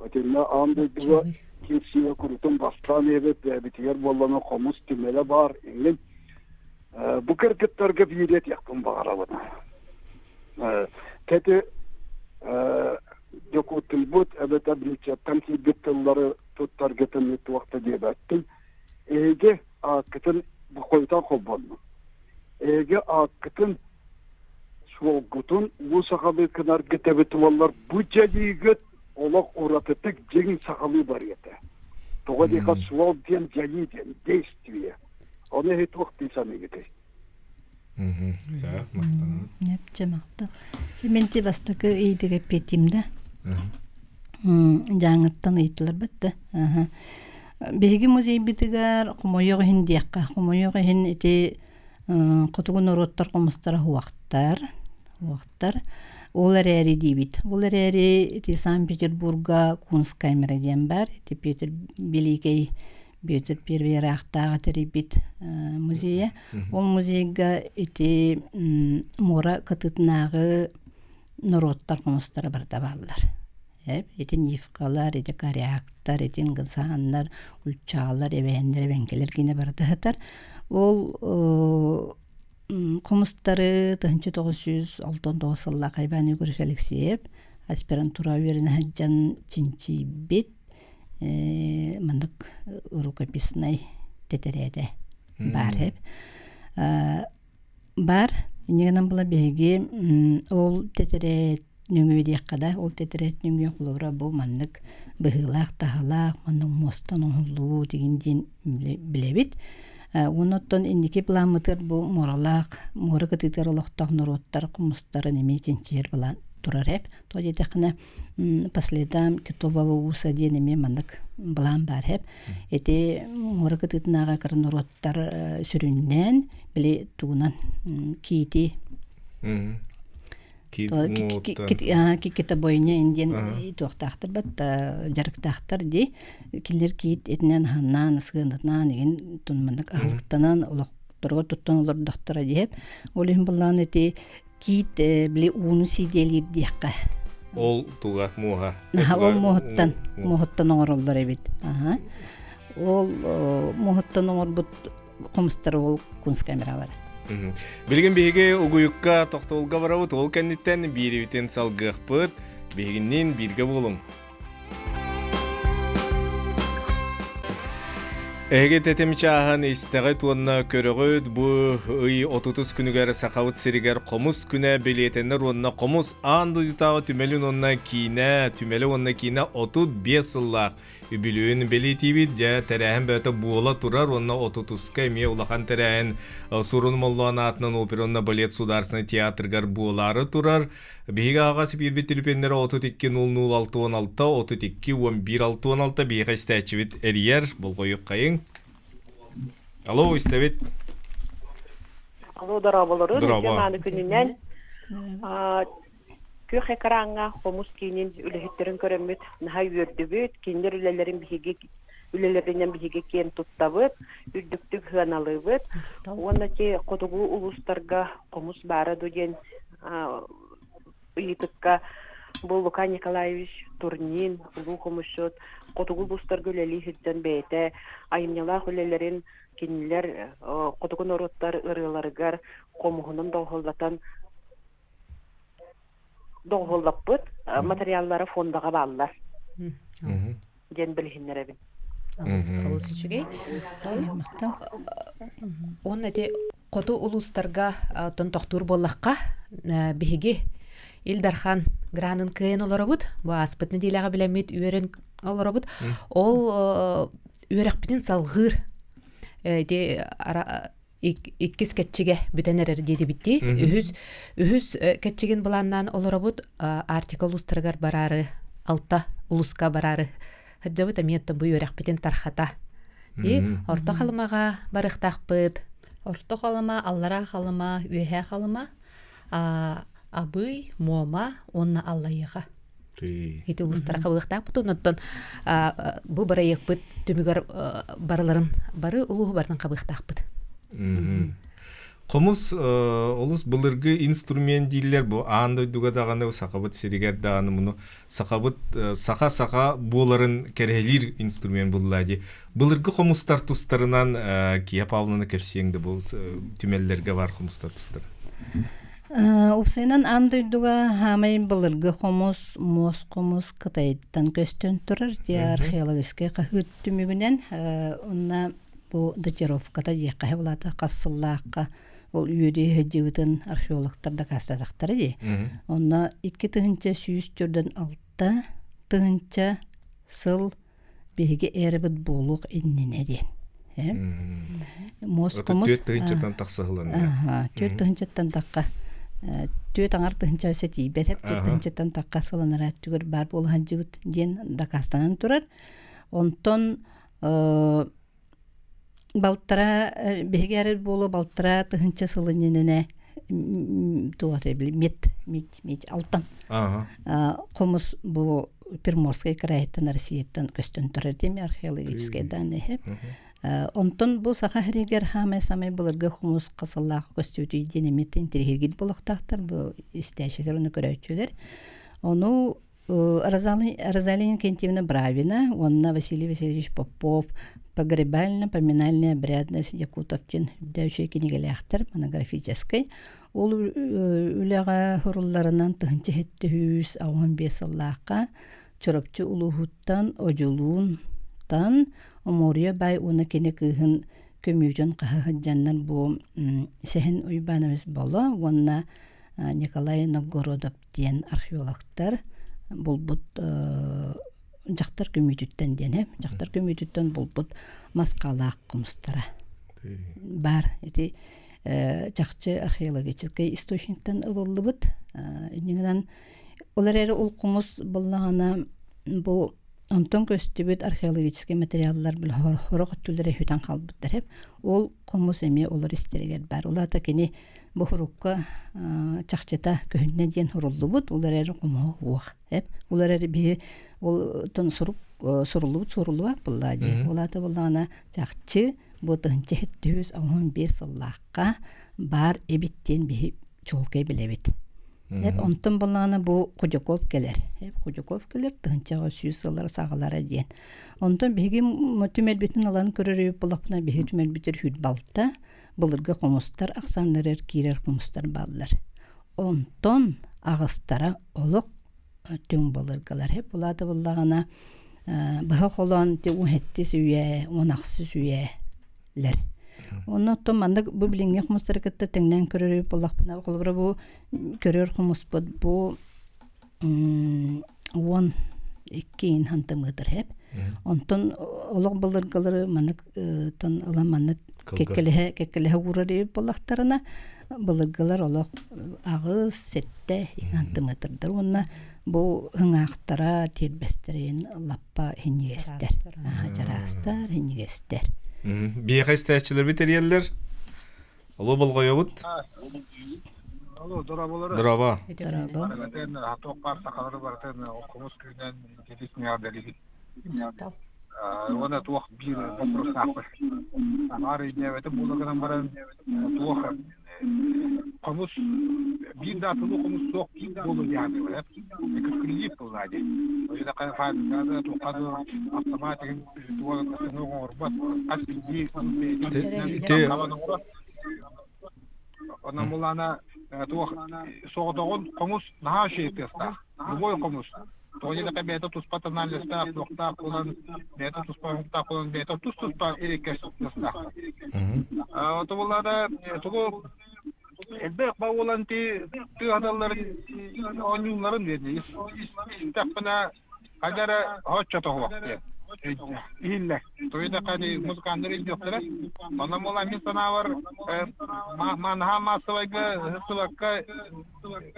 Итиннэ аан дойдуга киирсиигэ курутун бастаан иһэбит, бэйэбитигэр буоллана хомус түмэлэ баар иҥин. Бу кыргыттарга биири этиэхпин баҕарабын. Кэти дьокуутуйбут эбэтэр нууччаттан киирбит тыллары туттаргытын туох да диэбэттин. Эһиги ааккытын хойутан холбоннум. Эһиги ааккытын суолгутун уу сахалыы гынаргыт эбит буоллар бу дьайыыгыт олох уратытык дьиҥ сахалыы барыа этэ. Тоҕо диэхэ суол диэн дьайыы диэн действие. Ону эһи туох дии саныыгытый? Сөп, махтанабыт. Ньэпчэ махтал. Мен ти бастакы ыйдыга эппиэтим да. Дьааҥыттан ыйыттылар да. Биһиги музейбытыгар хомойуох иһин диэххэ, хомойуох иһин ити хотугу норуоттар хомустара уохтар, уохтар. Ол эрээри диибит. Ол эрээри ити Санкт-Петербурга Кунсткамера диэн баар. Ити Петр Великий Бүөтүр Первый ыраахтааҕы тэрийбит музейа. Ол музейга ити муора кытыытынааҕы норуоттар хомустара барыта бааллар. Ити нивкалар, ити коряктар, ити нгысааннар, ульчаалар, эбээннэр, эбэҥкилэр гинэ барыта сытар. Ол хомустары 1969 сыллаах Иван Егорович Алексеев аспирантура үөрэнэ сылдьан чинчийбит маннык рукописнай тэтэрээтэ баар эбит. Бар инньэ гынан була биһиги ол тэтэрээт нөҥүө диэххэ да ол тэтэрээт нөҥүө холобура бу маннык быһыылаах-таһаалаах маннык муостан оҥоһуллубут игин диэн билэбит. Уонна оттон инники былааммытыгар бу муоралаах муора кытыытыгар олохтоох норуоттар хомустарын эмиэ чинчийэр былаан турар эбит. Тоҕо диэтэххинэ по следам Китового уса диэн эмиэ маннык былаан баар эбит. Ити муора кытыытынааҕы кыра норуоттар сүрүннээн били тугунан киити китобойня диэн туохтаахтар бат дьарыктаахтар дии кинилэр киит этинэн аһаннаан сыанатнаан игин тунманнык аһылыктанан олохторго туттан олордохторо диэп ол иһин былаан ити киит били ууну сиидиэлиир диэххэ ол туга муоһа ол муоһуттан муоһуттан оҥороллор эбит ол муоһуттан оҥорбут хомустар ол кунскамера бар Билигин биһиги угуйукка тохтобулга барабыт ол кэнниттэн биирибитин салгыахпыт биһигинниин бииргэ буолуҥ Эһиги тэтим чааһын истэҕит уонна көрөҕүт бу ый отутус күнүгэр Сахабыт сиригэр хомус күнэ бэлиэтэнэр уонна хомус аан дойдутааҕы түмэлин уонна киинэ түмэлэ уонна киинэ 35 сыллаах Үбүлүөйүн бэлиэтиибит. Дьэ, тэрээһин бөҕөтө буола турар уонна отутуска эмиэ улахан тэрээһин Сурун Моллоон аатынан опера уонна балет Сударственнай театрыгар буолаары турар. Биһиги аҕа сипиирбит түлүпүөннэрэ 32 00 66 32 11 66 биһиэхэ истээччибит эрийэр. Болҕойук хайыҥ. Алло, истэбит. Алло, дорооболорун. Дорообо. Мааны күнүнэн. Күөх экраҥҥа хомус киинин үлэһиттэрин көрөммүт наһаа үөрдүбүт, кинилэр үлэлэрин биһиги үлэлэринэн биһиги киэн туттабыт, үрдүктүк сыаналыыбыт. Уонна ти хотугу улуустарга хомус баара дуу диэн ыйытыкка бу Лука Николаевич Турнин, улуу хомусчут, хотугу улуустарга үлэлии сылдьан бэйэтэ айымньылаах үлэлэрин кинилэр хотугу норуоттар ырыаларыгар хомуһунан доҕуһуоллатан доҕуһуоллаппыт материаллара фондаҕа бааллар диэн билиһиннэрэбин. Олус үчүгэй. Уонна ити хоту улуустарга оттон тохтуур буоллахха биһиги Ил Дархан гранын кыайан олоробут. Бу ааспыт нэдиэлэҕэ билэммит үөрэн олоробут. Ол үөрэхпитин салҕыыр ити иккис кэтчигэ бүтэн эрэр диэтибиттии. Үһүс үһүс кэтчигин былааннаан олоробут Арктика улуустарыгар бараары алта улууска бараары сылдьабыт эмиэ бу үөрэхпитин тархата. Ди Орто Халымаҕа барыахтаахпыт. Орто Халыма, Аллараа Халыма, Үөһээ Халыма, Абый, Муома уонна Аллайыаха. Ити улуустара хабыахтаахпыт оннуттан бу бырайыакпыт түмүгэр барыларын бары улууһу барытын хабыахтаахпыт. Хомус олус былыргы инструмент дииллэр бу аан дойдуга даҕаны сахабыт сиригэр даҕаны муну сахабыт саха-саха буоларын кэрэһэлиир инструмент булла дии. Былыргы хомустар тустарынан Кия Павловна кэпсиэҥ да бу түмэллэргэ бар хомустар тустарын. Уопсайынан аан дойдуга хаамай былыргы хомус, муос хомус Кытайыттан көстөн турар дии археологическай хаһыат түмүгүнэн онно бу датировката диэххэ булаата хас сыллаахха ол үөрүү сылдьыбытын археологтар дакаастаатахтара дии. Онно 2146 тыһыынча сыл биһиги эрабыт буолуох иннинэ диэн. Муос хомус 4 тыһыынчаттан тахса сыланна. 4 тыһыынчаттан тахха түөрт аҥар тыһыынча өссө тиийбэт 4 тыһыынчаттан тахха сыланара түгэр баар буола сылдьыбыт диэн дакаастанан турар. Онтон балтара биһиги эрэл буолуо балтара тыһыынча сыл иннинэ туох били мет мет мет алтан хомус бу Приморскай кыраайыттан Россияттан көстөн турар диэми археологическай данные онтон бу саха сиригэр хаамай самай былыргы хомус хасаллаах көстүүтүй диэн эмиэ интириэһиргит болохтаахтар бу истээччилэр уну көрөөччүлэр ону Розалия Иннокентьевна Бравина уонна Василий Васильевич Попов. Погребально-поминальная обрядность якутов диэн үрдээчэй кинигэлээхтэр монографическай. Ол үлэҕэ сурулларынан 1785 сыллаахха Чурапчы улууһуттан Одьулуунтан Омуоруйа баай уонна кини кыыһын көмүүтүн хаһа сылдьаннар бу Сэһэн Уйбаанович Боло уонна Николай Новгородов диэн археологтар булбут дьахтар көмүүтүттэн диэн дьахтар көмүүтүттэн булбут мас хаалаах хомустара баар. Ити чахчы археологическай источниктан ылыллыбыт. Иннинэн ол эрээри ол хомус буоллаҕына бу онтон көстүбүт археологическай материаллар сорох өттүлэрэ сүтэн хаалбыттар. Ол хомус эмиэ олор истэригэр баар. Ол аата кини бу сурукка чахчыта көһүннэ диэн суруллубут, ол эрээри хомуһа суох. Ол эрээри биһи ол сурук суруллубут суруллубат буоллаа дии. Ол аата буоллаҕына чахчы бу 1785 сыллаахха баар эбит диэн биһи чуолкай билэбит. Эп онтон буоллаҕына бу Худяков кэлэр. Эп Худяков кэлэр 1100 сыллар саҕалара диэн. Онтон биһиги түмэлбитин ылан көрөр буоллахпына биһиги түмэлбитигэр хүрбалта былыргы хомустар ахсааннарыгар киирэр хомустар бааллар. Онтон аҕыстара олох түҥ былыргылар. Эп улаата буоллаҕына быһа холоон 17 үйэ, 18 үйэлэр. Онно оттон маннык бу билиҥҥи хомустары кытта тэҥнээн көрөр буоллахпына, холобура бу көрөр хомуспут бу 12 ин хантымыытыр хэп. Онтон олох былыргылары маннык тон ылан маннык кэккэлэһэ кэккэлэһэ уурар буоллахтарына былыргылар олох аҕыс сэттэ хантымыытырдар уонна бу ыҥаахтара тиэрбэстэрин лаппа иһинньигэстэр чараастар иһинньигэстэр. Биһиэхэ истээччилэрбит тэрийэллэр. Алло, болҕойобут. Алло, дорооболору. Дорообо. Дорообо. Барытын туох баар сахалары барытын хомус күүнэн дьиэтисниэҕэ дэлигит. Уонна туох биир боппуруостаахпыт. Аҥаар өйдөөбөтүм буола гынан баран туох хомус биир да атылыы хомус суох буолуо диэхтэрэ. Эксклюзив буоллаа дии. Ол фабрикада туохха да автомат туох оҥорбот. Хас биирдии бэйэтин оҥорор. Онон булаана туох соҕотоҕун хомус наһаа үчүгэй тыастаах. Любой хомус. Тоҕо диэтэххэ бэйэтэ туспа тональностаах, туохтаах буолан, бэйэтэ туспа оҥоһуктаах буолан, бэйэтэ тус-туспа эриккэ тыастаах. Ото булаана тугу элбэх буолан ти тыаһаталларын оонньуулларын диэн истэхпинэ хайда эрэ оччо тоһуох диэн иһиллэр. Тоҕо музыканнар илдьиэхтэрэ. Онон буолан мин санаабар наһаа маассабайга сылакка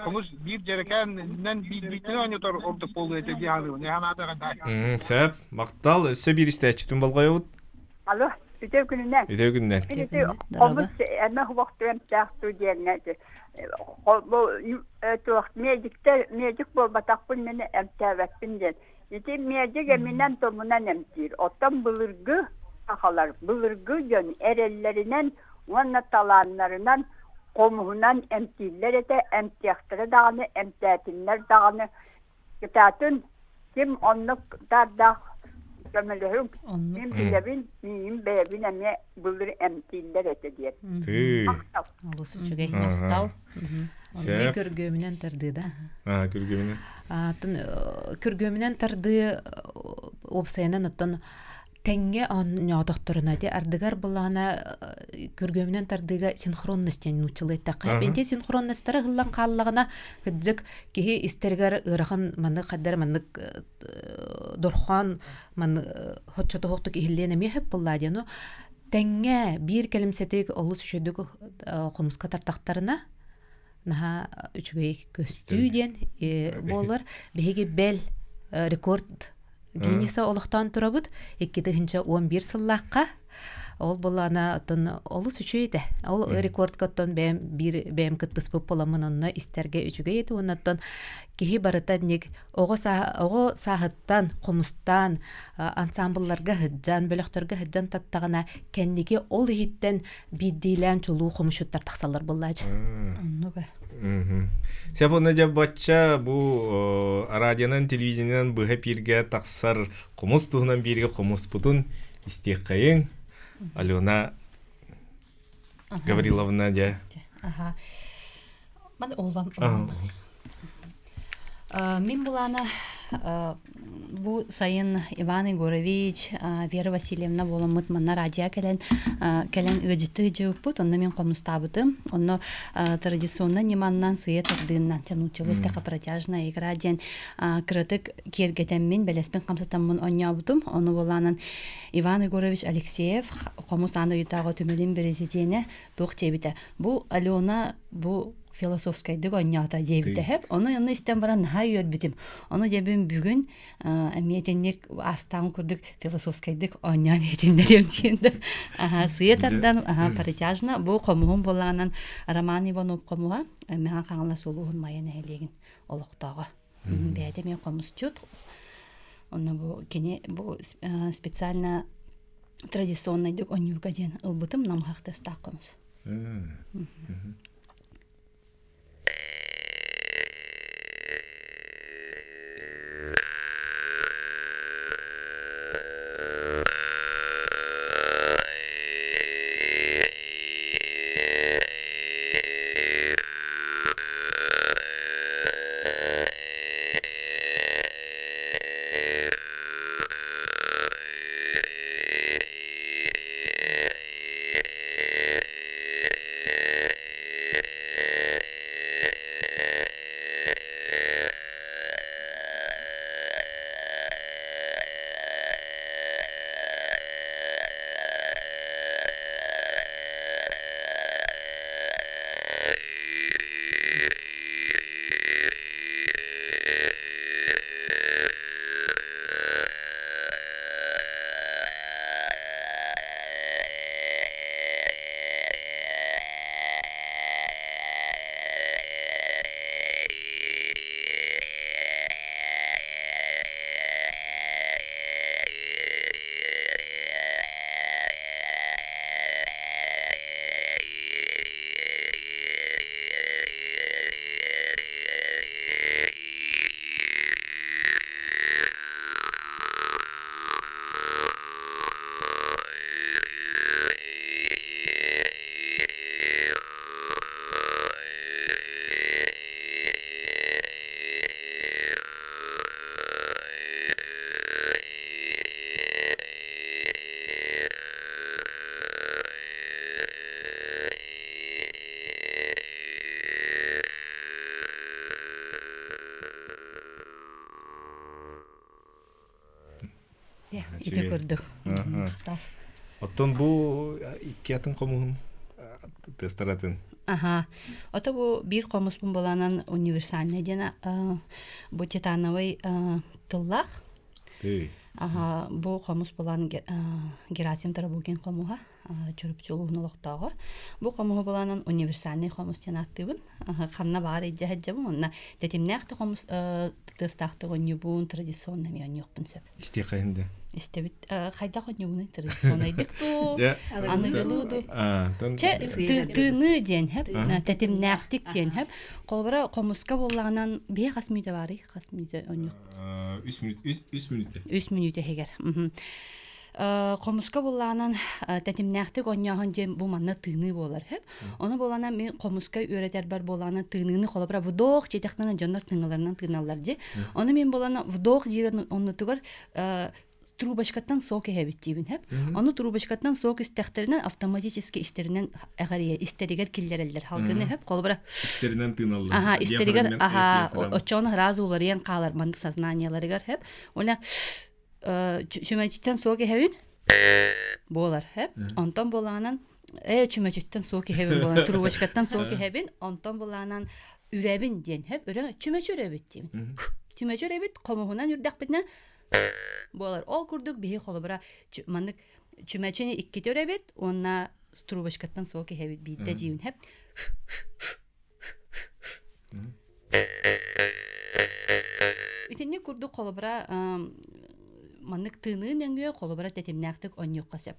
хомус биир дьэрэкээнинэн биирдиитин оонньотор ордук буолуо этэ дии саныыбын. Эһэ Сөп. Махтал. Өссө биир истээччитин болҕойобут. Алло, үтүө күнүнэн. Үтүө күнүнэн. Хомус эмэ хуохтуемтаах туу диэҥҥэ туох медиктэр медик буолбатахпын мин эмтээбэппин диэн. Ити медик эминэн томунан эмтиир. Оттон былыргы сахалар былыргы дьон эрэллэринэн уонна талааннарынан хомуһунан эмтииллэр этэ, эмтиэхтэрэ даҕаны, эмтээтиннэр даҕаны. Кытаатын ким оннук таардаах көмөлөһүҥ, мин билэбин, миигин бэйэбин эмиэ былыр эмтииллэр этэ диэн. Тыы. Махтал. Олус үчүгэй махтал. Онтон көргүөмүнэн тардыы да. Аа, күргүөмүнэн. Атын күргүөмүнэн тардыы уопсайынан оттон тэҥҥэ оонньоотохторуна ити ардыгар былаана күргүөмүнэн тардыыга синхронность диэн нууччалыы эттэххэ бэнти синхронностара ыһыллан хааллаҕына кырдьык киһи истэригэр ыарахан маннык хайдар маннык дорхоон маннык хоччотоһуохтук иһиллиэн эмиэ сөп буоллаа диэн тэҥҥэ биир кэлимсэтик олус үчүгэйдик хомуска тартахтарына наһаа үчүгэй көстүү диэн буолар. Биһиги бэл рекорд Гиннеса олохтоон турабыт 2011 сыллаахха. Ол буоллаҕына оттон олус үчүгэй этэ. Ол рекордка оттон бэйэм биир бэйэм кыттыспыт буоламмын онно истэргэ үчүгэй этэ уонна оттон киһи барыта ник оҕо оҕо сааһыттан хомустаан ансамблларга сылдьан бөлөхтөргө сылдьан таттаҕына кэнники ол иһиттэн биирдиилээн чулуу хомусчуттар тахсаллар буоллаачы. Оннук. Сөп онно дьэ бачча бу радионан, телевидениенэн быһа эпииргэ тахсар хомус туһунан бииргэ хомуспутун Истиэххэйиҥ. Алена Гавриловна дьэ. Аха. Ман улам. Мин булана бу сайын Иван Егорович, Вера Васильевна буоламмыт манна радио кэлэн кэлэн ыалдьыттыы дьыыппыт, онно мин хомустаабытым. Онно традиционно ньыманнан сыйа тардыыннан чанууччалыы тэха протяжная игра диэн кыратык киэргэтэммин, бэлэспин хамсатаммын онньообутум. Ону буолаанан Иван Егорович Алексеев хомус аан дойдутааҕы түмэлин президенэ туох диэбитэ. Бу Алена бу философскайдык оонньоото диэбитэ сөп. Ону онно истэн баран наһаа үөрбүтүм. Ону дьэбин бүгүн эмиэ итинник астаан курдук философскайдык оонньоон иһитиннэриэм диэн да. Аха, сыйа тардан, аха, протяжно. Бу хомуһун буоллаҕынан Роман Иванов хомуһа, Мэҥэ Хаҥалас улууһун Майа нэһилиэгин олохтооҕо. Бэйэтэ эмиэ хомусчут. Онно бу кини бу специально традиционнайдык онньуурга диэн ылбытым намыһах тастаах хомус. Ити курдук. Оттон бу икки атын хомуһун тыастаратын. Аха. Ото бу биир хомуспун буланан универсальный диэн бу титановый тыллаах. Аха, бу хомус булан Герасим Тарабукин хомуһа. Чурапчы улууһун олохтооҕо. Бу хомуһу буланан универсальный хомус диэн ааттыыбын. Ханна баар илдьэ сылдьабын уонна тэтимнээх да хомус тыастаахтык оонньуубун, традиционно эмиэ оонньуохпун сөп. Истиэххэ да. Истэбит. Хайдах оонньуубунуй традиционнайдык дуу, аныгылыы дуу. Чэ, тыыныы диэн хэп, тэтимнээхтик диэн хэп. Холобура, хомуска буоллаҕынан биһи хас мүнүүтэ баарый? Хас мүнүүтэ оонньуохпут? Үс мүнүүтэ. Үс мүнүүтэ иһигэр. Хомуска буллаанан тэтимнээхтик оонньооһун диэн бу манна тыыныы буолар сөп. Ону буоланан мин хомуска үөрэтэрбэр буолаанан тыыныыны холобура вдох диэтэхтэринэ дьоннор тыҥаларынан тыыналлар дии. Ону мин буолана вдох диир оннутугар трубочкаттан сок иһэбит диибин сөп. Ону трубочкаттан сок истэхтэринэн автоматически истэринэн эҕэрийэ истэригэр киллэрэллэр халгыны сөп. Холобура истэринэн тыыналлар. Аха истэригэр аха оччоҕуна сразу уларыйан хаалар маннык сознаниеларыгар сөп. Уонна чүмэчиттэн суок иһэбин буолар һэп онтон буолаанан чүмэчиттэн суок иһэбин буолан трубочкаттан суок иһэбин онтон буолаанан үрэбин диэн һэп үрэ чүмэчи үрэбит диибин чүмэчи үрэбит хомуһунан үрдэхпитинэ буолар ол курдук биһи холобура маннык чүмэчини иккитэ үрэбит уонна трубочкаттан суок иһэбит биирдэ диибин һэп Итинник курдук холобура маннык тыыныы нөҥүө холобура тэтимнээхтик оонньуохха сөп.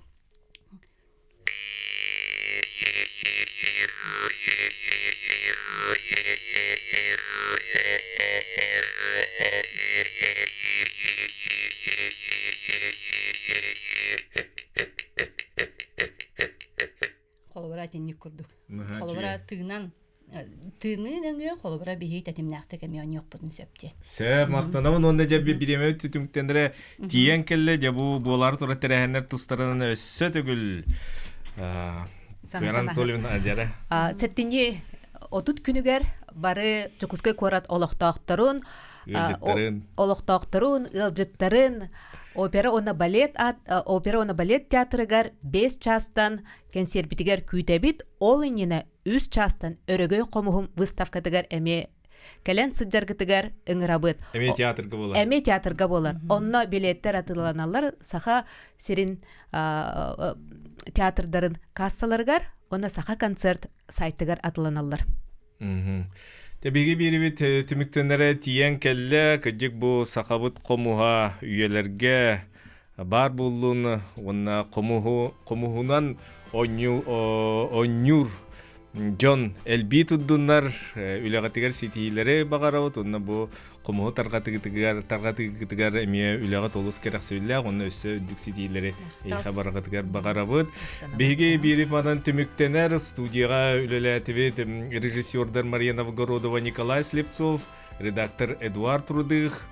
Холобура итинник курдук. Холобура тыынан тыыныы нөҥүө холобура биһиги тэтимнээхтик эмиэ оонньуохпутун сөп диэн. Сөп, махтанабын уонна дьэ бириэмэ түтүҥтэнэрэ тиийэн кэллэ дьэ бу буолаары турар тэрээһиннэр тустарынан өссө төгүл Туяра Анатольевна дьэрэ. Сэттинньи 30 күнүгэр бары Дьокуускай куорат олохтоохторун олохтоохторун, ыалдьыттарын опера уонна балет опера уонна балет театрыгар 5 чаастан кэнсиэрбитигэр күүтэбит. Ол иннинэ үс чаастан Өрөгөй хомуһум выставкатыгар эмиэ кэлэн сылдьаргытыгар ыҥырабыт. Эмиэ театрга буолар. Эмиэ театрга буолар. Онно билеттер атыыланаллар Саха сирин театрдарын кассаларыгар уонна Саха концерт сайтыгар атыланаллар. Тэбиги биирибит түмүктэнэрэ тиийэн кэллэ, кырдьык бу сахабыт хомуһа үйэлэргэ баар буоллун уонна хомуһу хомуһунан оонньуур дьон элбии турдуннар үлэҕитигэр ситиһиилэри баҕарабыт уонна бу хомуһу тарҕатыгытыгар тарҕатыгытыгар эмиэ үлэҕит олус кэрэхсэбиллээх уонна өссө үрдүк ситиһиилэри эйиэхэ барыгытыгар баҕарабыт. Биһиги биири манан түмүктэнэр студияҕа үлэлээтибит режиссердар Мария Новгородова, Николай Слепцов, редактор Эдуард Рудых.